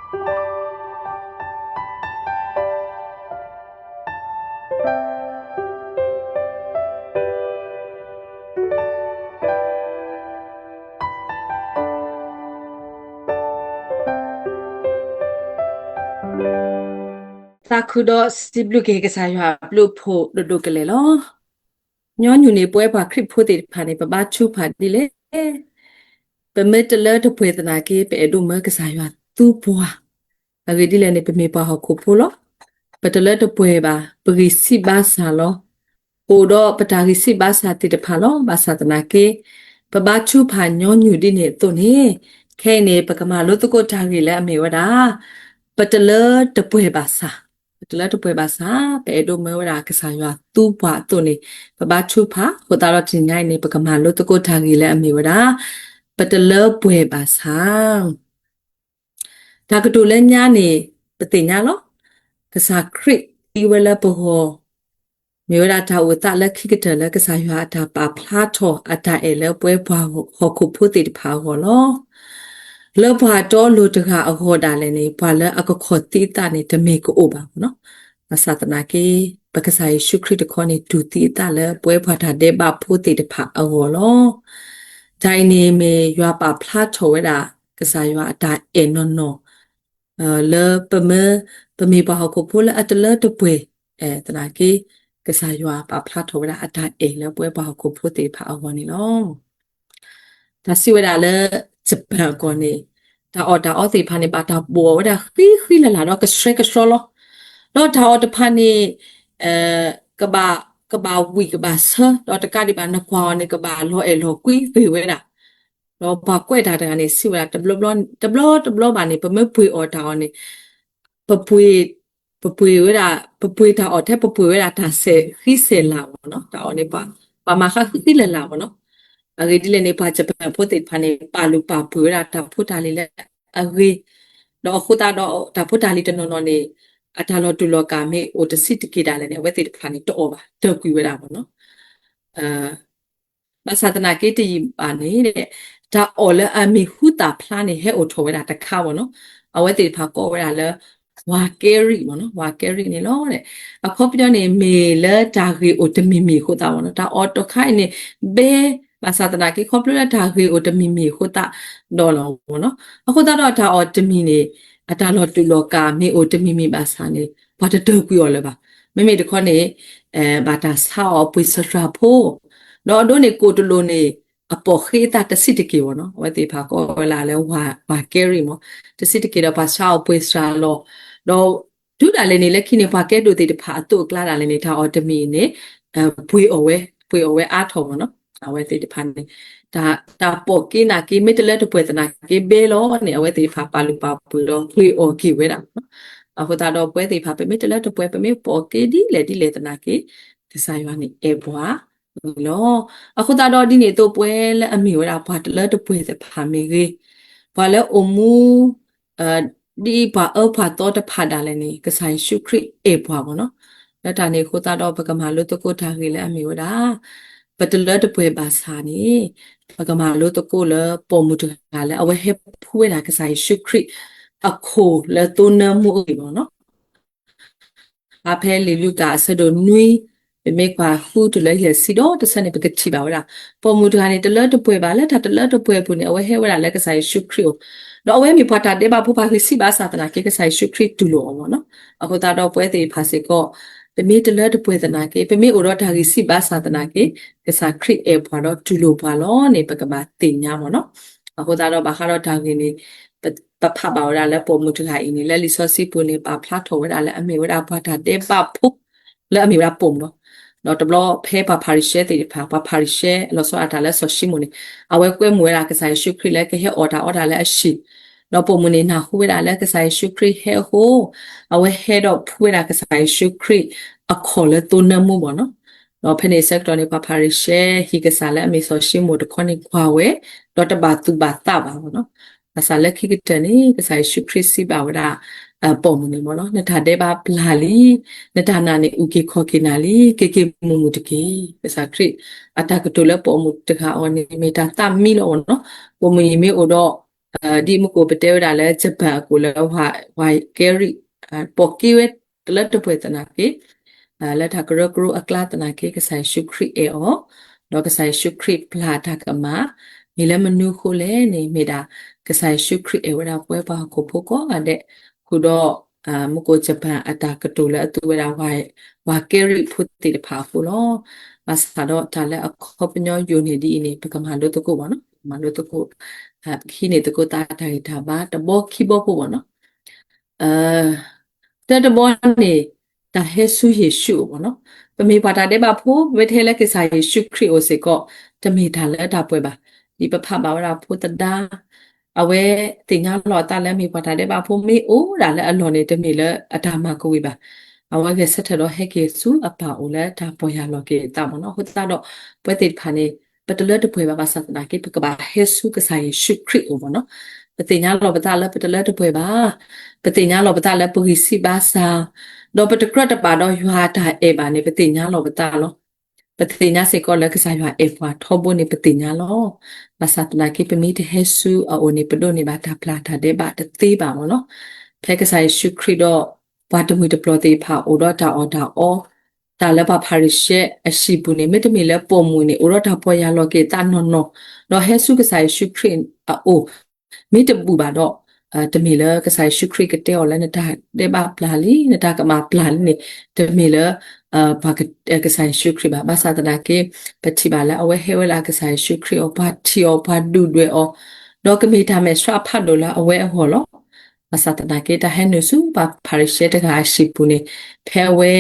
သးခုဒီးစံးဘျုးက့ၤ ကစၢ်ယွၤအဘျုးအဖှိၣ်ဒိၣ်ဒိၣ်ကလဲာ်လီၤ. ညီနုၢ်န့ၣ် ပဝဲပှၤခရံာ်ဖိသ့ၣ်တဖၣ်န့ၣ် ပဘါထုကဖၣ်ဒ်လဲၣ်. ပမ့ၢ်တလၢတပှဲၤသနာ်က့ ပအဲၣ်ဒိးမၢကစၢ်ယွၤသူပှၤ, အဂ့ၢ်ဒ်လဲၣ်န့ၣ် ပမ့ၢ်ပှၤဟီၣ်ခိၣ်ဖိလီၤ. ပတလၢတပှဲၤဘၣ်, ပဂံၢ်စၢ်ဘါစၢ်လီၤ. ပအိၣ်ဒီးပတၢ်ဂံၢ်စၢ်ဘါစၢ်သ့ၣ်တဖၣ်လီၤ. ဘၣ်ဆၣ်သနာ်က့ ပဘါထုကဖၣ်ညီနုၢ်ဒ်န့ၣ်အသိးန့ၣ်, ခဲအံၤန့ၣ် ပကမၤလိသကိးတၢ်ဂ့ၢ်လၢအမ့ၢ်ဝဲဒၣ် ပတလၢတပှဲၤဘၣ်ဆၣ်, ပတလၢတပှဲၤဘၣ်ဆၣ် ပအဲၣ်ဒိးမၢဝဲဒၣ်ကစၢ်ယွၤသူပှၤအသိးန့ၣ် ပဘါထုကဖၣ်. အဃိသတးဒီးတနံၤညါအံၤန့ၣ် ပကမၤလိသကိးတၢ်ဂ့ၢ်လၢအမ့ၢ်ဝဲဒၣ် ပတလၢပှဲၤဘၣ်ဆၣ် တၢ်ကတိၤလၢညါန့ၣ် ပသ့ၣ်ညါလီၤ. ကစၢ်ခရံာ်သံဝဲလၢပဂီၢ်, မ့ၢ်ဝဲဒၣ်တၢ်အိၣ်သးလၢခံကတၢၢ်လၢကစၢ်ယွၤအတၢ်ပာ်ဖျါထီၣ် အတၢ်အဲၣ်လၢပဝဲပှၤဟီၣ်ခိၣ်ဖိသ့ၣ်တဖၣ်အဂီၢ်လီၤ. လၢပှၤတီလိၤတဂၤအဂီၢ်ဒၣ်လဲာ်န့ၣ် ပှၤလၢအကခီၣ်သံအသးန့ၣ် တမ့ၢ်ကအိၣ်ဘၣ်မ့ၢ်နီၤ. ဘၣ်ဆၣ်သနာ်က့ ပကစၢ်ယ့ၣ်ၡူးခရံာ်တခီန့ၣ် တူၢ်သံအသးလၢပဝဲပှၤတၢ်ဒဲးဘးဖိသ့ၣ်တဖၣ်အဂီၢ်လီၤ. တၢ်အံၤန့ၣ်မ့ၢ်ယွၤပာ်ဖျါထီၣ်ဝဲဒၣ် ကစၢ်ယွၤအတၢ်အဲၣ်နီၢ်နီၢ် လၢပမ့ၢ်, ပမ့ၢ်ပှၤဟီၣ်ခိၣ်ဖိလၢအတလၢတပှဲၤ သနာ်က့ ကစၢ်ယွၤပာ်ဖျါထီၣ်ဝဲဒၣ်အတၢ်အဲၣ်လၢပဝဲပှၤဟီၣ်ခိၣ်ဖိသ့ၣ်တဖၣ်အဂီၢ်န့ၣ်လီၤ. တၢ်စံးဝဲဒၣ်လၢ Japan အကီၢ်န့ၣ် တၢ်အီၣ်တၢ်အီသ့ၣ်တဖၣ်န့ၣ် ဘၣ်တၢ်ဘိၣ်အီၤဝဲဒၣ်ဃံဃံလၤလၤဒီးကဆှဲကဆှီလီၤ. ဒီးတၢ်အီၣ်တဖၣ်န့ၣ် ကဘၣ်, ကဘၣ်ဝံၣ်ကဘၣ်ဆၢ, ဒီးတကးဒံးဘၣ်နကွၢ်အီၤန့ၣ် ကဘၣ်လီၤအဲၣ်လီၤကွံဂ့ၤဝဲဒၣ်. ဒီးပှၤကွဲးတၢ်တဂၤန့ၣ် စံးဝဲဒၣ် တဘျီဘျီ, တဘျီတဘျီဘၣ်န့ၣ် ပမ့ၢ်ပှ့ၤအီၣ်တၢ်အီၣ်န့ၣ် ပပှ့ၤ, ပပှ့ၤဝဲဒၣ်, ပပှ့ၤတၢ်အီၣ်ထဲပပှ့ၤဝဲဒၣ်တၢ်ဆဲးဃံဆဲးလၤမ့ၢ်နီၤ. တၢ်အီၣ်န့ၣ် ပှၤမၤဃံဃံလၤလၤမ့ၢ်နီၤ. အဂ့ၢ်ဒ်လဲၣ်န့ၣ် ပှၤ Japan ဖိသ့ၣ်တဖၣ်န့ၣ် ပာ်လုၢ်ပာ်ပှ့ၤဝဲဒၣ်တၢ်ဖိတၢ်လံၤလၢအဂ့ၤ, ဒီးအဃိသတးဒီးတၢ်ဖိတၢ်လံၤတနီၤနီၤန့ၣ် အတၢ်လီၤတူာ်လီၤကာ်မ့ၢ်အိၣ်တဆံးတက့ၢ်ဒၣ်လဲာ်န့ၣ် အဝဲသ့ၣ်တဖၣ်န့ၣ် တအီၣ်ဘၣ်, တၢၢ်ကွံာ်ဝဲဒၣ်မ့ၢ်နီၤ. ဘၣ်ဆၣ်သနာ်က့တယံာ်ဘၣ်န့ၣ် တၢ်အီၣ်လၢအမံၤဟူသၣ်ဖျါန့ၣ် ဟဲအိၣ်ထီၣ်ဝဲဒၣ်တခါမ့ၢ်နီၤ. အဝဲသ့ၣ်တဖၣ်ကိးဝဲဒၣ်လၢ ဝၤကဲရံၣ်မ့ၢ်နီၤ, ဝၤကဲရံၣ်န့ၣ်လီၤ. အခီပညီန့ၣ် မ့ၢ်လၢတၢ်ဂ့ၢ်အိၣ်တမံၤမံၤအဃိသတးမ့ၢ်နီၤ. တၢ်အီၣ်တခါအံၤန့ၣ် ဘဲ, ဘၣ်ဆၣ်သနာ်က့ ခီဖျိလၢတၢ်ဂ့ၢ်အိၣ်တမံၤမံၤအဃိသတးဒီးလီၤမ့ၢ်နီၤ. အဃိသတးဒီးတၢ်အီၣ်တမံၤန့ၣ် အတၢ်လီၤတူာ်လီၤကာ်မ့ၢ်အိၣ်တမံၤမံၤဘၣ်ဆၣ်န့ၣ် ပှၤတတၢၢ်ကွံာ်အီၤလၢၤဘၣ်. မ့မ့ၢ်တခီန့ၣ် ဘၣ်တၢ်ဆါအီၤအပှ့ၤစှၤစှၤဖိ, ဒီးအဒိန့ၣ် ကိၣ်တလိာ်န့ၣ် အပိာ်ဃ့အသးတဆံးတက့ၢ်မ့ၢ်နီၤ. အဝဲသ့ၣ်တဖၣ်ကိးဝဲဒၣ်လၢ ဝၤကဲရံၣ်မ့ၢ်, တဆံးတက့ၢ်ဒီးပှၤဆါအီၤပှ့ၤစှၤလီၤ. ဒီးတုၤဒၣ်လဲာ်န့ၣ် လၢခံန့ၣ် ပှၤကဲဒိၣ်သ့ၣ်တဖၣ်အသိးအကျါဒၣ်လဲာ်န့ၣ် တၢ်အီၣ်တမံၤန့ၣ် ပှ့ၤအီၣ်ဝဲ, ပှ့ၤအီၣ်ဝဲအါထီၣ်မ့ၢ်နီၤ. အဝဲသ့ၣ်တဖၣ်န့ၣ် တၢ်ပိာ်က့နာ်က့ မ့ၢ်တလၢတပှဲၤသနာ်က့ဘဲလီၤန့ၣ် အဝဲသ့ၣ်တဖၣ်ပာ်လုၢ်ပာ်ပှ့ၤဒီးပှ့ၤအီၣ်က့ၤဝဲဒၣ်မ့ၢ်နီၤ. အဃိသတးဒီးပဝဲသ့ၣ်တဖၣ် ပမ့ၢ်တလၢတပှဲၤ ပမ့ၢ်ပိာ်က့ဒ်လဲၣ်ဒ်လဲၣ်သနာ်က့ ကစၢ်ယွၤန့ၣ်အဲၣ်ပှၤန့ၣ်လီၤ. အဃိသတးဒီးဒ်န့ၣ်အသိး ပဝဲလၢအမ့ၢ်ဝဲဒၣ်ပှၤတလၢတပှဲၤသ့ၣ်တဖၣ်မ့ၢ်ဂ့ၤ, ပှၤလၢအိၣ်မူ ဒ်ပှၤအၢပှၤသီတဖၣ်ဒၣ်လဲာ်န့ၣ် ကစၢ်ယ့ၣ်ၡူးခရံာ်အဲၣ်ပှၤမ့ၢ်နီၤ. လၢတၢ်န့ၣ်အဃိသတးဒီး ပကမၤလိသကိးတၢ်ဂ့ၢ်လၢအမ့ၢ်ဝဲဒၣ် ပတလၢတပှဲၤဘၣ်ဆၣ်န့ၣ် ပကမၤလိသကိးလၢပိာ်မုၣ်တဂၤလၢအဝဲဟဲဖှူဝဲဒၣ်ကစၢ်ယ့ၣ်ၡူးခရံာ်အခိၣ်လၢသိနၢမူအဂ့ၢ်မ့ၢ်နီၤ. ဖဲလံာ်လူၤကၣ်အဆၢဒိၣ်နွံ ပမ့ၢ်ကွၢ်ဃုတုၤလၢယဲၢ်ဆံဒီးတဆၢန့ၣ် ပကထံၣ်ဘၣ်ဝဲဒၣ် ပိာ်မုၣ်တဂၤန့ၣ် တလၢတပှဲၤဘၣ် လၢတၢ်တလၢတပှဲၤအပူၤန့ၣ် အဝဲဟဲဝဲဒၣ်လၢကစၢ်ယ့ၣ်ၡူးခရံာ်အအိၣ်, ဒီးအဝဲမ့ၢ်ပှၤတၢ်ဒဲးဘးဖိ ပှၤဂံၢ်စၢ်ဘါစၢ်သနာ်က့ ကစၢ်ယ့ၣ်ၡူးခရံာ်တူၢ်လိာ်အီၤမ့ၢ်နီၤ. အဃိသတးဒီးပဝဲသ့ၣ်တဖၣ်စ့ၢ်ကီး ပမ့ၢ်တလၢတပှဲၤသနာ်က့ ပမ့ၢ်အိၣ်ဒီးတၢ်ဂံၢ်စၢ်ဘါစၢ်သနာ်က့ ကစၢ်ခရံာ်အဲၣ်ပှၤဒီးတူၢ်လိာ်ပှၤလီၤန့ၣ် ပကဘၣ်သ့ၣ်ညါမ့ၢ်နီၤ. အဃိသတးဒီးဘၣ်ဃးဒီးတၢ်ဂ့ၢ်န့ၣ် ပဖးဘၣ်ဝဲဒၣ်လၢပိာ်မုၣ်တဂၤအံၤန့ၣ် လၢလံာ်စီဆှံပူၤန့ၣ် ပာ်ဖျါထီၣ်ဝဲဒၣ်လၢအမ့ၢ်ဝဲဒၣ်ပှၤတၢ်ဒဲးဘးဖိ လၢအမ့ၢ်ဝဲဒၣ်ပိာ်မုၣ်လီၤ. ဒီးတဘျီဖဲပှၤဖၤရံၤၡဲသ့ၣ်တဖၣ် ပှၤဖၤရံၤၡဲလီၤဆီဒၣ်တၢ်လၢစီၤၡံမိၣ်န့ၣ် အဝဲကွဲမုာ်ဝဲဒၣ်ကစၢ်ယ့ၣ်ၡူးခရံာ်လၢကဟဲအီၣ်တၢ်အီတၢ်လၢအဟံၣ်, ဒီးပိာ်မုၣ်န့ၣ်နၢ်ဟူဝဲဒၣ်လၢကစၢ်ယ့ၣ်ၡူးခရံာ်ဟဲအဃိ အဝဲဟဲဒီးဖှူဝဲဒၣ်ကစၢ်ယ့ၣ်ၡူးခရံာ်အခီၣ်လၢသိနၢမူမ့ၢ်နီၤ. ဒီးဖဲန့ၣ်ဆၢကတီၢ်န့ၣ် ပှၤဖၤရံၤၡဲဟံၣ်ကစၢ်လၢအမ့ၢ်စီၤၡံမိၣ်တခီန့ၣ်ကွၢ်ဝဲ ဒီးတဘၣ်သူၣ်ဘၣ်သးဘၣ်မ့ၢ်နီၤ. ဘၣ်ဆၣ်လၢခံကတၢၢ်န့ၣ် ကစၢ်ယ့ၣ်ၡူးခရံာ်စံးဘၣ်ဝဲဒၣ် ပိာ်မုၣ်န့ၣ်မ့ၢ်နီၤ နတၢ်ဒဲးဘးပျၢ်လံ, နတၢ်နာ်န့ၣ်အုၣ်က့ၤခီၣ်က့ၤနၤလံ, က့ၤက့ၤမုာ်မုာ်တက့ၢ်. ကစၢ်ခရံာ်အတၢ်ကတိၤလၢပိာ်မုၣ်တဂၤအဂီၢ်န့ၣ် မ့ၢ်တၢ်သးမံလီၤမ့ၢ်နီၤ. ပိာ်မုၣ်အံၤမ့ၢ်အိၣ်ဒီး ဒ်မုၢ်ကိၣ်ပတဲဝဲဒၣ်လၢ Japan အကိၣ်လၢ ဝၤကဲရံၣ် ပိာ်က့ၤဝဲတလၢတပှဲၤသနာ်က့ လၢတၢ်ကရၢကရိအကျါသနာ်က့ ကစၢ်ယ့ၣ်ၡူးခရံာ်အဲၣ်အီၤ, ဒီးကစၢ်ယ့ၣ်ၡူးခရံာ်ပျၢ်တၢ်ကမၣ်, မ့ၢ်လၢမနုၤအဃိလဲၣ်န့ၣ် မ့ၢ်ဒၣ် ကစၢ်ယ့ၣ်ၡူးခရံာ်အဲၣ်ဝဲဒၣ်ပဝဲပှၤဟီၣ်ခိၣ်ဖိကိးဂၤဒဲး, ဃုာ်ဒီး မုၢ်ကိၣ် Japan အတၢ်ကတိၤလၢအသူဝဲဒၣ် ဝၤကဲရံၣ်ဖိသ့ၣ်တဖၣ်အဃိလီၤ. ဘၣ်ဆၣ်ဒီးတၢ်လၢအခီပညီယိာ်န့ၢ်ဒ်အံၤန့ၣ် ပကမၤလိသကိးဘၣ်နီၤ, ပကမၤလိသကိး, ပကဟံးန့ၢ်သကိးသးတၢ်ဂံၢ်တၢ်ဘါတဘီခံဘီဖိဘၣ်နီၤ. တၢတဘီန့ၣ် တၢ်ဟဲဆူယ့ၣ်ၡူးအအိၣ်ဘၣ်နီၤ. ပမ့ၢ်ပှၤတၢ်ဒဲးဘးဖိ ပမ့ၢ်တဟဲလၢကစၢ်ယ့ၣ်ၡူးခရံာ်အအိၣ်စ့ၢ်ကီး တမ့ၢ်တၢ်လၢတၢ်ပှဲၤဘၣ်. ဒ်ပဖးဘၣ်ဝဲဒၣ်ဖိသဒါ အဝဲသ့ၣ်ညါလီၤအသးလၢမ့ၢ်ပှၤတၢ်ဒဲးဘးဖိ မ့ၢ်အိၣ်ဒၣ်လၢအလီၢ်န့ၣ် တမ့ၢ်လၢအတၢ်မၤကဝံၤဘၣ်. အဝဲဂဲၤဆၢထၢၣ်ဒီးဟဲက့ၤဆူအပၢ်အိၣ်လၢတၢ်ပီၢ်ယၢ်လီၤက့ၤအသးဘၣ်နီၤ. အဃိသတးဒီး ပဝဲသ့ၣ်တဖၣ်န့ၣ် ပတလၢတပှဲၤဘၣ်ဘၣ်ဆၣ်သနာ်က့ ပကဘၣ်ဟဲဆူကစၢ်ယ့ၣ်ၡူးခရံာ်အအိၣ်ဘၣ်နီၤ. ပသ့ၣ်ညါလီၤပသးလၢပတလၢတပှဲၤဘၣ်. ပသ့ၣ်ညါလီၤပသးလၢပဂံၢ်ဆံးဘါစၢ်, ဒီးပတကြၢးတဘၣ်ဒီးယွၤအတၢ်အဲၣ်ဘၣ်န့ၣ် ပသ့ၣ်ညါလီၤပသးလီၤ. ပသ့ၣ်ညါစ့ၢ်ကီးလၢကစၢ်ယွၤအဲၣ်ပှၤထီဘိန့ၣ် ပသ့ၣ်ညါလီၤ. ဘၣ်ဆၣ်သနာ်က့ ပမ့ၢ်တဟဲဆူအအိၣ်န့ၣ် ပဒိးန့ၢ်ဘၣ်တၢ်ပျၢ်တၢ်ဒဲးဘးတသ့ဘၣ်မ့ၢ်နီၤ. ဖဲကစၢ်ယ့ၣ်ၡူးခရံာ်ဒီး ပှၤတမှံၤတပျီၤသ့ၣ်တဖၣ်အိၣ်ဒီးတၢ်အီၣ်တၢ်အီ, တၢ်လၢပှၤဖၤရံၤၡဲအဟံၣ်ပူၤန့ၣ် မ့တမ့ၢ်လၢပိာ်မုၣ်န့ၣ် အိၣ်ဒီးတၢ်ပီၢ်ယၢ်လီၤက့ၤအသးနီၢ်နီၢ်, ဒီးဟဲဆူကစၢ်ယ့ၣ်ၡူးခရံာ်အအိၣ် မ့ၢ်တဘူၣ်ဘၣ်ဒီး တမ့ၢ်လၢကစၢ်ယ့ၣ်ၡူးခရံာ်ကတဲအီၤလၢနတၢ်ဒဲးဘးပျၢ်လံ, နတၢ်ကမၣ်ပျၢ်လံန့ၣ် တမ့ၢ်လၢ ပှၤကစၢ်ယ့ၣ်ၡူးခရံာ်ဘၣ်. ဘၣ်ဆၣ်သနာ်က့ ပထံၣ်ဘၣ်လၢအဝဲဟဲဝဲဒၣ်ကစၢ်ယ့ၣ်ၡူးခရံာ်အအိၣ် ပှၤထံၣ်အီၤ ပှၤဒုၣ်ဒွဲၣ်အီၤ, ဒီးကမ့ၢ်တၢ်မဲာ်ဆှးဖးဒိၣ်လၢအဝဲအဂီၢ်လီၤ. ဘၣ်ဆၣ်သနာ်က့ တၢ်ဟဲနုာ်ဆူပှၤဖၤရံၤၡဲတဂၤအဟံၣ်ပူၤန့ၣ် ဖဲအဝဲ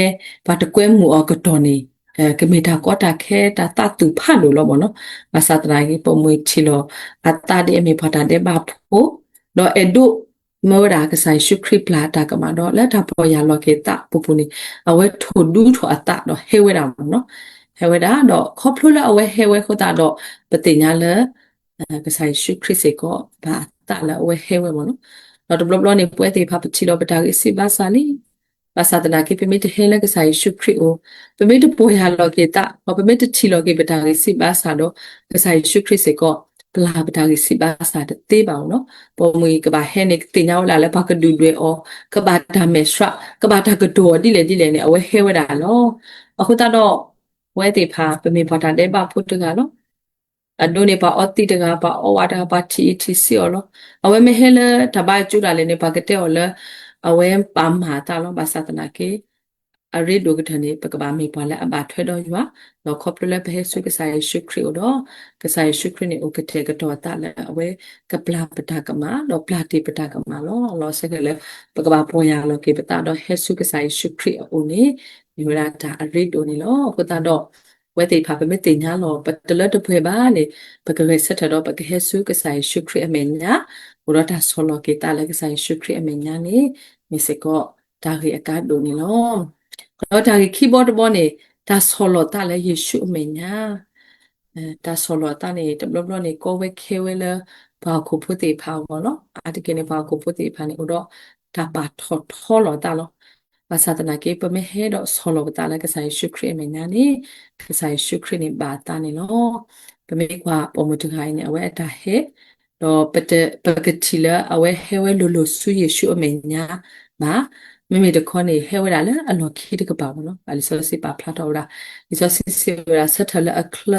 ပှၤတကွဲမုာ်အီၤကတီၢ်န့ၣ် ကမ့ၢ်တၢ်ကီတၢ်ခဲတၢ်သးသူၣ်ဖးဒိၣ်လီၤမ့ၢ်နီၤ. ဘၣ်ဆၣ်သနာ်က့ ပိာ်မုၣ်ထံၣ်လီၤအသးဒ်အမ့ၢ်ပှၤတၢ်ဒဲးဘးဖိ ဒီးအဲၣ်ဒိးမၢဝဲဒၣ်ကစၢ်ယ့ၣ်ၡူးခရံာ်ပျၢ်အတၢ်ကမၣ်ဒီး လၢတၢ်ပီၢ်ယၢ်လီၤက့ၤအသးပူၤပူၤန့ၣ် အဝဲထိၣ်ဒူထိၣ်အသးဒီးဟဲဝဲဒၣ်မ့ၢ်နီၤ. ဟဲဝဲဒၣ်ဒီးခီဖျိလၢအဝဲဟဲဝဲအဃိသတးဒီး ပသ့ၣ်ညါလၢ ကစၢ်ယ့ၣ်ၡူးခရံာ်စ့ၢ်ကီး ဘၣ်အသးလၢအဝဲဟဲဝဲမ့ၢ်နီၤ. ဒီးတဘျီဘျီန့ၣ် ပဝဲသ့ၣ်တဖၣ်ပထံၣ်ဒီးပတၢ်ဂံၢ်စၢ်ဘါစၢ်လံ. ဘၣ်ဆၣ်သနာ်က့ ပမ့ၢ်တဟဲလၢကစၢ်ယ့ၣ်ၡူးခရံာ်အအိၣ်, ပမ့ၢ်တပီၢ်ယၢ်လီၤက့ၤသး ဒီးပမ့ၢ်တထံၣ်လီၤက့ၤပတၢ်ဂံၢ်စၢ်ဘါစၢ်ဒီး ကစၢ်ယ့ၣ်ၡူးခရံာ်စ့ၢ်ကီး ပျၢ်ပတၢ်ဂံၢ်စၢ်ဘါစၢ်တသ့ဘၣ်မ့ၢ်နီၤ. ပိာ်မုၣ်အံၤကဘၣ်ဟဲန့ၣ် ကသ့ၣ်ညါဝဲဒၣ်လၢပှၤကဒုၣ်ဒွဲၣ်အီၤ, ကဘၣ်တၢ်မဲာ်ဆှး, ကဘၣ်တၢ်ကတိၤအီၤဒ်လဲၣ်ဒ်လဲၣ်န့ၣ် အဝဲဟဲဝဲဒၣ်လီၤ. အဃိသတးဒီး ပဝဲသ့ၣ်တဖၣ် ပမ့ၢ်ပှၤတၢ်ဒဲးဘးဖိတဂၤလီၤ. အဒိန့ၣ် ပှၤအီသံးတဂၤ, ပှၤအီဝးတဂၤ, ပှၤထံၣ်အံၤထံၣ်ဆံးအီၤလီၤ. အဝဲမ့ၢ်ဟဲလၢတၢ်ဘါကၠိဒၣ်လဲာ်န့ၣ် ပှၤကတဲအီၤလၢ အဝဲပာ်မၤအသးလီၤ. ဘၣ်ဆၣ်သနာ်က့ အရ့ဒိၣ်ကတၢၢ်န့ၣ် ပကဘၣ်မ့ၢ်ပှၤလၢအဘၣ်ထွဲဒီးယွၤ, ဒီးခီဖျိလၢပဟဲဆူကစၢ်ယ့ၣ်ၡူးခရံာ်အအိၣ်ဒီး ကစၢ်ယ့ၣ်ၡူးခရံာ်န့ၣ်အိၣ်ကတဲာ်ကတီၤအသးလၢအဝဲကပျၢ်ပတၢ်ကမၣ် ဒီးပျၢ်တ့ၢ်ပတၢ်ကမၣ်လီၤ. လီၤစဲကဲလၢ ပကဘၣ်ပီၢ်ယၢ်လီၤက့ၤပသးဒီးဟဲဆူကစၢ်ယ့ၣ်ၡူးခရံာ်အအိၣ်န့ၣ် မ့ၢ်ဝဲဒၣ်တၢ်အရ့ဒိၣ်န့ၣ်လီၤ. အဃိသတးဒီး ပဝဲသ့ၣ်တဖၣ် ပမ့ၢ်သ့ၣ်ညါလီၤ ပတလၢတပှဲၤဘၣ်န့ၣ် ပကဂဲၤဆၢထၢၣ်ဒီးပကဟဲဆူကစၢ်ယ့ၣ်ၡူးခရံာ်အမဲာ်ညါ, အိၣ်ဒီးတၢ်ဆီၣ်လီၤက့ၤသးလၢကစၢ်ယ့ၣ်ၡူးခရံာ်အမဲာ်ညါန့ၣ် မ့ၢ်စ့ၢ်ကီးတၢ်ဂ့ၢ်အကါဒိၣ်န့ၣ်လီၤ. ဒီးတၢ်ဂ့ၢ်ခံဘီတဘီန့ၣ် တၢ်ဆီၣ်လီၤသးလၢယ့ၣ်ၡူးအမဲာ်ညါ တၢ်ဆီၣ်လီၤအသးန့ၣ် တဘျီဘျီန့ၣ် ကီဝဲခဲဝဲလၢ ပှၤဟီၣ်ခိၣ်ဖိသ့ၣ်တဖၣ်အဂီၢ်လီၤ. အါတက့ၢ်န့ၣ် ပှၤဟီၣ်ခိၣ်ဖိသ့ၣ်တဖၣ်န့ၣ် အိၣ်ဒီးတၢ်ပာ်ထီၣ်ထီလီၤအသးလီၤ. ဘၣ်ဆၣ်သနာ်က့ ပမ့ၢ်ဟဲဒီးဆီၣ်လီၤပသးလၢကစၢ်ယ့ၣ်ၡူးခရံာ်အမဲာ်ညါန့ၣ် ကစၢ်ယ့ၣ်ၡူးခရံာ်န့ၣ်ဘၣ်အသးန့ၣ်လီၤ. ပမ့ၢ်ကွၢ်ပိာ်မုၣ်တဂၤအံၤန့ၣ် အဝဲအတၢ်ဟဲ ဒီးပတ ပကထံၣ်လၢအဝဲဟဲဝဲလိၤလိၤဆူယ့ၣ်ၡူးအမဲာ်ညါဘၣ်. မ့မ့ၢ်တခီန့ၣ် ဟဲဝဲဒၣ်လၢအလီၢ်ခံတကပၤမ့ၢ်နီၤ. လံာ်စီဆှံပာ်ဖျါထီၣ်ဝဲဒၣ်, လံာ်စီဆှံစံးဝဲဒၣ် ဆၢထၢၣ်လၢအချၢ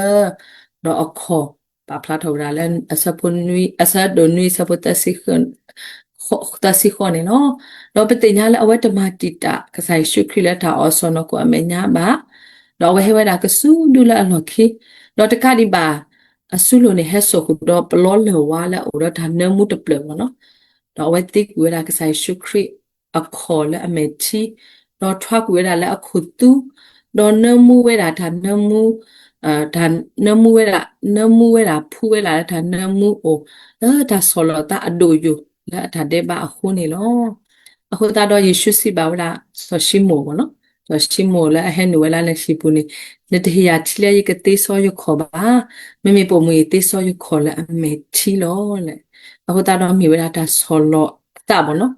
ဒီးအခီၣ် ပာ်ဖျါထီၣ်ဝဲဒၣ်လၢ အဆၢဖိနွံ အဆၢဒိၣ်နွံ အဆၢဖိ သၢဆံဃိးန့ၣ်လီၤ. ဒီးပသ့ၣ်ညါလၢအဝဲတမၤတံာ်တာ်ကစၢ်ယ့ၣ်ၡူးခရံာ်လၢတၢ်အီၣ်စီၣ်နီၢ်ခိအမဲာ်ညါဘၣ်. ဒီးအဝဲဟဲဝဲဒၣ်ကဆူဒုလၢအလီၢ်ခံ, ဒီးတကးဒံးဘၣ် အစုလိၤန့ၣ် ဟဲစိာ်ဃုာ်ဒီးပလီလၢၢ်ဝါလၢအအိၣ်ဒီးတၢ်နၢမူတဖျၢၣ်မ့ၢ်နီၤ. ဒီးအဝဲသံကွံာ်ဝဲဒၣ်ကစၢ်ယ့ၣ်ၡူးခရံာ်အခီၣ်လၢအမဲာ်ထံ, ဒီးထွါကွံာ်ဝဲဒၣ်လၢအခိၣ်သူ, ဒီးနၢမူဝဲဒၣ်တၢ်နၢမူ, တၢ်နၢမူဝဲဒၣ်, နၢမူဝဲဒၣ်ဖှူဝဲဒၣ်လၢတၢ်နၢမူအအိၣ်, လၢတၢ်ဆီၣ်လီၤသးအဒိၣ်ယိာ်လၢအတၢ်ဒဲးဘးအဃိန့ၣ်လီၤ. အဃိသတးဒီးယ့ၣ်ၡူးစံးဘၣ်ဝဲဒၣ်စီၤၡံမိၣ်မ့ၢ်နီၤ, စီၤၡံမိၣ်လၢအဟဲနုာ်ဝဲလၢနဟံၣ်ပူၤန့ၣ်, နတဟ့ၣ်ယၤထံလၢယကသ့စီယခီၣ်ဘၣ်, မ့မ့ၢ်ပိာ်မုၣ်အံၤသ့စီယခီၣ်လၢအမဲာ်ထံလီၤ. အဃိသတးဒီးမ့ၢ်ဝဲဒၣ်တၢ်ဆီၣ်လီၤသးမ့ၢ်နီၤ,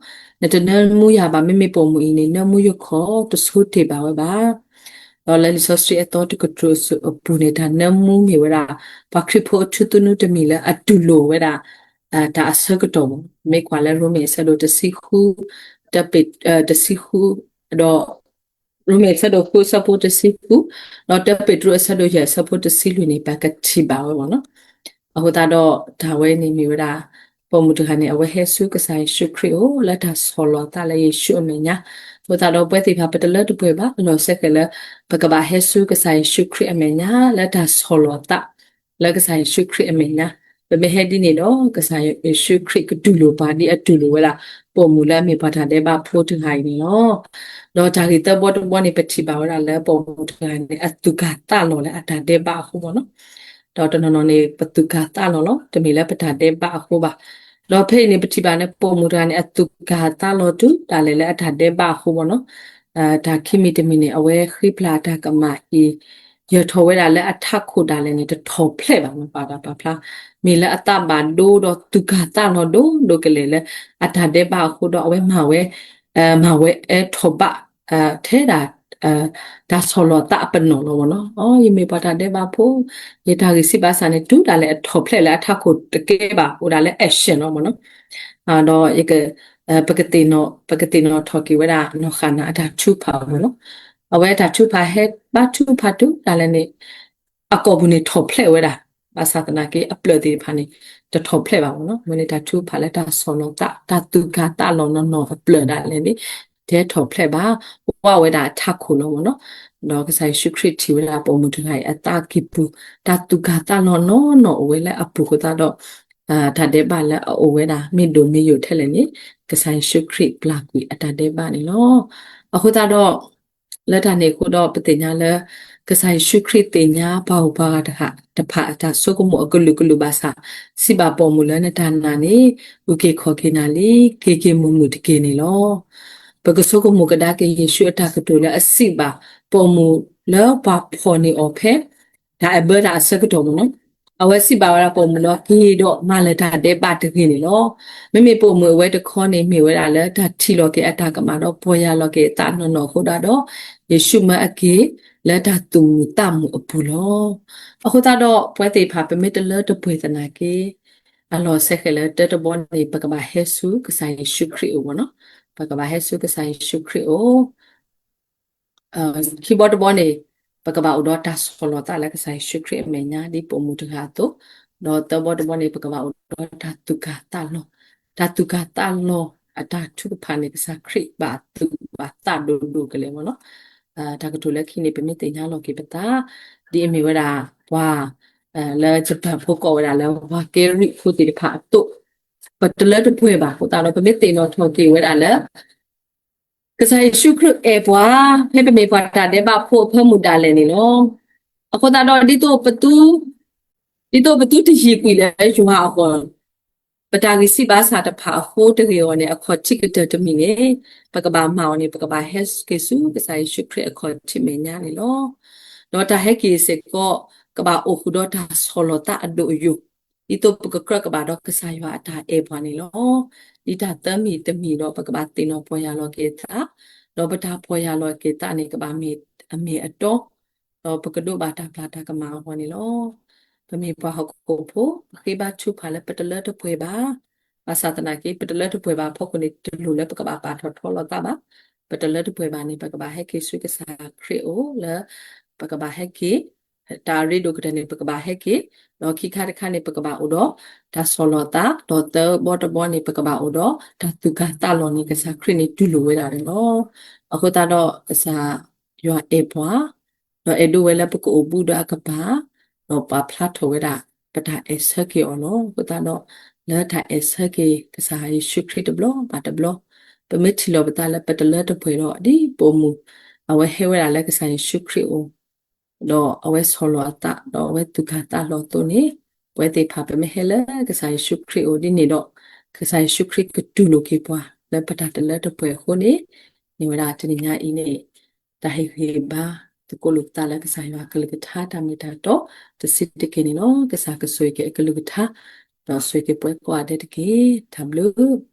နတနၢမူယၤဘၣ်, မ့မ့ၢ်ပိာ်မုၣ်အံၤန့ၣ် နၢမူယခီၣ်တဆိတ့ၢ်ဘၣ်ဝဲဘၣ်. ဒီးလၢလံာ်စီဆှံအသီတကတြူၢ်အပူၤန့ၣ် တၢ်နၢမူမ့ၢ်ဝဲဒၣ် ပှၤခရံာ်ဖိအထူသနူတမံၤလၢအတူၢ်လိာ်ဝဲဒၣ် တၢ်အဆၢကတီၢ်မ့ၢ် မ့ၢ်ကွၢ်လၢရိမ့ၤအဆၢဒိၣ်တဆံဃု, တၢပ့း, တဆံဃု, ဒီး ရိမ့ၤအဆၢဒိၣ်ဃုအဆၢဖိတဆံဃု, ဒီးတၢပ့းတရူးအဆၢဒိၣ်ယဲၢ်အဆၢဖိတဆံလွံၢ်န့ၣ် ပကထံၣ်ဘၣ်ဝဲမ့ၢ်နီၤ. အဃိသတးဒီးတၢ်ဝဲန့ၣ်မ့ၢ်ဝဲဒၣ် ပိာ်မုၣ်တဂၤန့ၣ် အဝဲဟဲဆူကစၢ်ယ့ၣ်ၡူးခရံာ်အအိၣ် လၢတၢ်ဆီၣ်လီၤအသးလၢယ့ၣ်ၡူးအမဲာ်ညါ, အဃိသတးဒီးပဝဲသ့ၣ်တဖၣ် ပတလၢတပှဲၤဘၣ် လီၤစဲဃဲးလၢ ပကဘၣ်ဟဲဆူကစၢ်ယ့ၣ်ၡူးခရံာ်အမဲာ်ညါ လၢတၢ်ဆီၣ်လီၤအသး လၢကစၢ်ယ့ၣ်ၡူးခရံာ်အမဲာ်ညါ, ပမ့ၢ်ဟဲဒ်န့ၣ်ဒီး ကစၢ်ယ့ၣ်ၡူးခရံာ်ကတူၢ်လိာ်ပှၤဒ်အတူၢ်လိာ်ဝဲဒၣ် ပိာ်မုၣ်လၢအမ့ၢ်ပှၤတၢ်ဒဲးဘးဖိတဂၤအံၤန့ၣ်လီၤ. ဒီးတၢ်ဂ့ၢ်သၢဘီတဘီန့ၣ် ပထံၣ်ဘၣ်ဝဲဒၣ်လၢပိာ်မုၣ်တဂၤန့ၣ် အသူၣ်ကၢ်သးလီၤလၢအတၢ်ဒဲးဘးအဃိမ့ၢ်နီၤ. ဒီးတနီၤနီၤန့ၣ် ပသူၣ်ကၢ်သးလီၤလီၤ တမ့ၢ်လၢပတၢ်ဒဲးဘးအဃိဘၣ်. ဒီးဖဲအံၤန့ၣ် ပထံၣ်ဘၣ်န့ၣ် ပိာ်မုၣ်တဂၤန့ၣ် အသူၣ်ကၢ်သးလီၤတုၤဒၣ်လဲာ်လၢအတၢ်ဒဲးဘးအဃိမ့ၢ်နီၤ. တၢ်ခံမံၤတမံၤန့ၣ် အဝဲဃ့ပျၢ်အတၢ်ကမၣ်အံၤ ယၢၤထီၣ်ဝဲဒၣ်လၢအထးခိၣ်ဒၣ်လဲာ်န့ၣ် တထီၣ်ဖျဲးဘၣ်နီၤ ပာ်ဂၤပာ်ဖျါ, မ့ၢ်လၢအသးဘၣ်ဒိဒီးသူၣ်ကၢ်သးလီၤဒိၣ်ဒိၣ်ကလဲာ်လၢ အတၢ်ဒဲးဘးအဃိဒီး အဝဲမၤဝဲ မၤဝဲအဲထီၣ်ဘး ထဲဒၣ် တၢ်ဆီၣ်လီၤသးအပနီၣ်လီၤမ့ၢ်နီၤ. ယမ့ၢ်ပှၤတၢ်ဒဲးဘးဖိ, ယတၢ်ဂံၢ်စၢ်ဘါစၢ်န့ၣ် တုၤဒၣ်လဲာ်အထီၣ်ဖျဲးလၢအထးခိၣ်တကဲဘၣ် အိၣ်ဒၣ်လၢ action လီၤမ့ၢ်နီၤ. ဒီး ပကသ့ၣ်နီၣ်, ပကသ့ၣ်နီၣ်ထီၣ်က့ၤဝဲဒၣ်နီၢ်ဃၣ်နၤအတၢ်ထုကဖၣ်မ့ၢ်နီၤ. အဝဲတၢ်ထုကဖၣ်ဟဲဘါထုကဖၣ်တုၤဒၣ်လဲာ်န့ၣ် အကိာ်ပူၤန့ၣ်ထီၣ်ဖျဲးဝဲဒၣ်, ဘၣ်ဆၣ်သနာ်က့ အပျၢၢ်သ့ၣ်တဖၣ်န့ၣ် တထီၣ်ဖျဲးဘၣ်မ့ၢ်နီၤ. အဝဲန့ၣ်တၢ်ထုကဖၣ်လၢတၢ်ဆီၣ်လီၤသး တၢ်သူၣ်ကၢ်သးလီၤနီၢ်နီၢ်အပျၢၢ်ဒၣ်လဲာ်န့ၣ် တထီၣ်ဖျဲးဘၣ်, ဝးဝဲဒၣ်အထးခိၣ်လီၤမ့ၢ်နီၤ. ဒီးကစၢ်ယ့ၣ်ၡူးခရံာ်ထံၣ်ဝဲဒၣ်ပိာ်မုၣ်တဂၤအံၤအသးကံၢ်ပူၤ တၢ်သူၣ်ကၢ်သးလီၤနီၢ်နီၢ်အိၣ်ဝဲလၢအပူၤအဃိသတးဒီး တၢ်ဒဲးဘးလၢအအိၣ်ဝဲဒၣ် မ့ၢ်ဒိၣ်မ့ၢ်ယိာ်ထဲလဲၣ်န့ၣ် ကစၢ်ယ့ၣ်ၡူးခရံာ်ပျၢ်ကွံာ်အတၢ်ဒဲးဘးန့ၣ်လီၤ. အဃိသတးဒီး လၢတၢ်န့ၣ်အဃိဒီး ပသ့ၣ်ညါလၢ ကစၢ်ယ့ၣ်ၡူးခရံာ်သ့ၣ်ညါပှၤဂုၤပှၤဂၤတဖၣ် တဖၣ်အတၢ်ဆိကမိၣ်အကလုာ်ကလုာ်ဘၣ်ဆၣ် စံးဘၣ်ပိာ်မုၣ်လၢနတၢ်နာ်န့ၣ် အုၣ်က့ၤခီၣ်က့ၤနၤလံ, က့ၤက့ၤမုာ်မုာ်တက့ၢ်န့ၣ်လီၤ. ပကဆိကမိၣ်ကဒါက့ၤယ့ၣ်ၡူးအတၢ်ကတိၤလၢအစံးဘၣ် ပိာ်မုၣ်လၢပှၤဖှီၣ်န့ၢ်အီၤဖဲ တၢ်အဘၢတၢ်အဆၢကတီၢ်မ့ၢ်နီၤ, အဝဲစံးဘၣ်ဝဲဒၣ်ပိာ်မုၣ်လၢ က့ၤဒီးမၤလၢၤတၢ်ဒဲးဘးတဂ့ၤန့ၣ်လီၤ. မ့မ့ၢ်ပိာ်မုၣ်အဝဲတခီန့ၣ် မ့ၢ်ဝဲဒၣ်လၢတၢ်ထံၣ်လီၤက့ၤအတၢ်ကမၣ်ဒီးပီၢ်ယၢ်လီၤက့ၤအသးနီၢ်နီၢ်အဃိဒၣ်ဒီး ယ့ၣ်ၡူးမၢအက့ၤလၢတၢ်သူၣ်မုာ်သးမုာ်အပူၤလီၤ. အဃိသတးဒီး ပဝဲသ့ၣ်တဖၣ် ပမ့ၢ်တလၢတပှဲၤသနာ်က့ အလီၢ်စဲဃဲၤလၢတၢတဘီန့ၣ် ပကဘၣ်ဟဲဆူကစၢ်ယ့ၣ်ၡူးခရံာ်အအိၣ်မ့ၢ်နီၤ, ပကဘၣ်ဟဲဆူကစၢ်ယ့ၣ်ၡူးခရံာ်အအိၣ် ခံဘီတဘီန့ၣ် ပကဘၣ်အိၣ်ဒီးတၢ်ဆီၣ်လီၤသးလၢကစၢ်ယ့ၣ်ၡူးခရံာ်အမဲာ်ညါ ဒ်ပိာ်မုၣ်တဂၤအသိး, ဒီးသၢဘီတဘီန့ၣ် ပကဘၣ်အိၣ်ဒီးတၢ်သူၣ်ကၢ်သးလီၤ, တၢ်သူၣ်ကၢ်သးလီၤအတၢ်ထုကဖၣ်န့ၣ် ကစၢ်ခရံာ်ဘၣ်သူၣ်ဘၣ်သးဒိၣ်ဒိၣ်ကလဲာ်မ့ၢ်နီၤ. တၢ်ကတိၤလၢခံန့ၣ် ပမ့ၢ်သ့ၣ်ညါလီၤက့ၤပသး ဒ်အမ့ၢ်ဝဲဒၣ်ပှၤ လၢယပၢၣ်ဖိကိးဝဲဒၣ်လၢ ပှၤကဲရံၣ်ဖိသ့ၣ်တဖၣ်အသိး, ပတလၢတပှဲၤဘၣ်အဃိသတးဒီး ပမ့ၢ်သ့ၣ်နီၣ်ထီၣ်က့ၤဝဲဒၣ်လၢ ကစၢ်ယ့ၣ်ၡူးခရံာ်အဲၣ်ပှၤ ဖဲပမ့ၢ်ပှၤတၢ်ဒဲးဘးဖိအဖၢမုၢ်ဒၣ်လဲာ်န့ၣ်လီၤ. အဃိသတးဒီး ဒ်သိးပသုတယံာ်ကွံာ်လၢယွၤအဂီၢ်, ပတၢ်ဂံၢ်စၢ်ဘါစၢ်တဖၣ်အဃိတဂ့ၤအဂီၢ်န့ၣ် အခီၣ်ထံးကတၢၢ်တမံၤန့ၣ် ပကဘၣ်မၤအီၤန့ၣ် ပကဘၣ်ဟဲက့ၤဆူကစၢ်ယ့ၣ်ၡူးခရံာ်အခီၣ်ထံးမဲာ်ညါန့ၣ်လီၤ. ဒီးတၢ်ဟဲက့ၤစ့ၢ်ကီး ကဘၣ်အိၣ်ဃုာ်ဒီးတၢ်ဆီၣ်လီၤသးအဒိၣ်အယိာ် ဒ်သိးပကကြၢးကဘၣ်ဒီးကစၢ်ယွၤအတၢ်အဲၣ်ပှၤန့ၣ်လီၤ. ဒ်တၢ်သၢမံၤတမံၤဒီး ပကဘၣ်သ့ၣ်နီၣ်ပီၢ်ယၢ်လီၤက့ၤသး, ဒီးပတၢ်ပီၢ်ယၢ်လီၤက့ၤသးန့ၣ် ကဘၣ်မ့ၢ်အမ့ၢ်အတီ, ဒီးပကဒိးဘၣ်တၢ်ပျၢ်တၢ်ကမၣ်အဂီၢ်န့ၣ်လီၤ. ပမ့ၢ်ပှၤဟီၣ်ခိၣ်ဖိ ပဃ့ဘါထုကဖၣ်လၢပတလၢတပှဲၤဘၣ်. ဘၣ်ဆၣ်သနာ်က့ ပတလၢတပှဲၤဘၣ်အဖီခိၣ်န့ၣ် တလိၣ်လၢပကဘၣ်ပာ်ထီၣ်ထီလီၤသးဘၣ်. ပတလၢတပှဲၤဘၣ်န့ၣ် ပကဘၣ်ဟဲက့ၤဆူကစၢ်ခရံာ်အအိၣ်လၢ ပကဘၣ်ဟဲက့ၤ တၢ်အရ့ဒိၣ်ကတၢၢ်န့ၣ် ပကဘၣ်ဟဲက့ၤ, ဒီးခံခါတခါန့ၣ် ပကဘၣ်အိၣ်ဒီးတၢ်ဆီၣ်လီၤသး, ဒီးသၢဘီတဘီန့ၣ် ပကဘၣ်အိၣ်ဒီးတၢ်သူၣ်ကၢ်သးလီၤန့ၣ် ကစၢ်ခရံာ်န့ၣ်တူၢ်လိာ်ဝဲဒၣ်န့ၣ်လီၤ. အဃိသတးဒီး ကစၢ်ယွၤအဲၣ်ပှၤ, ဒီးအဲၣ်ဒိးဝဲလၢပကအိၣ်ဘူးဒီးအကပၤ, ဒီးပာ်ဖျါထီၣ်ဝဲဒၣ် ပတၢ်အဲၣ်ဆၢက့ၤအီၤလီၤ. အဃိသတးဒီး လၢတၢ်အဲၣ်ဆၢက့ၤကစၢ်ယ့ၣ်ၡူးခရံာ်တဘျီဘၣ်တဘျီ, ပမ့ၢ်ထံၣ်လီၤပသးလၢပတလၢတပှဲၤဒီး ဒ်ပိာ်မုၣ် အဝဲဟဲဝဲဒၣ်လၢကစၢ်ယ့ၣ်ၡူးခရံာ်အအိၣ် ဒီးအဝဲဆီၣ်လီၤအသး ဒီးအဝဲသူၣ်ကၢ်သးလီၤအသိးန့ၣ်, ပဝဲသ့ၣ်တဖၣ်ပမ့ၢ်ဟဲလၢကစၢ်ယ့ၣ်ၡူးခရံာ်အအိၣ်ဒ်န့ၣ်ဒီး ကစၢ်ယ့ၣ်ၡူးခရံာ်ကတူၢ်လိာ်က့ၤပှၤလၢပတၢ်တလၢတပှဲၤအဃိန့ၣ်, မ့ၢ်ဝဲဒၣ်တနံၤညါအံၤန့ၣ် တၢ်ဟ့ၣ်ဂံၢ်ဘါသကိးလိာ်ပသးလၢကစၢ်ယွၤအကလုၢ်ကထါတၢ်မ့ၢ်တၢ်တီတဆံးတက့ၢ်န့ၣ်လီၤ. ကစၢ်ကဆိၣ်ဂ့ၤက့ၤအကလုၢ်ကထါ, ဒီးဆိၣ်ဂ့ၤက့ၤပှၤကိးဂၤဒဲးတက့ၢ်. တၢ်ဘျုး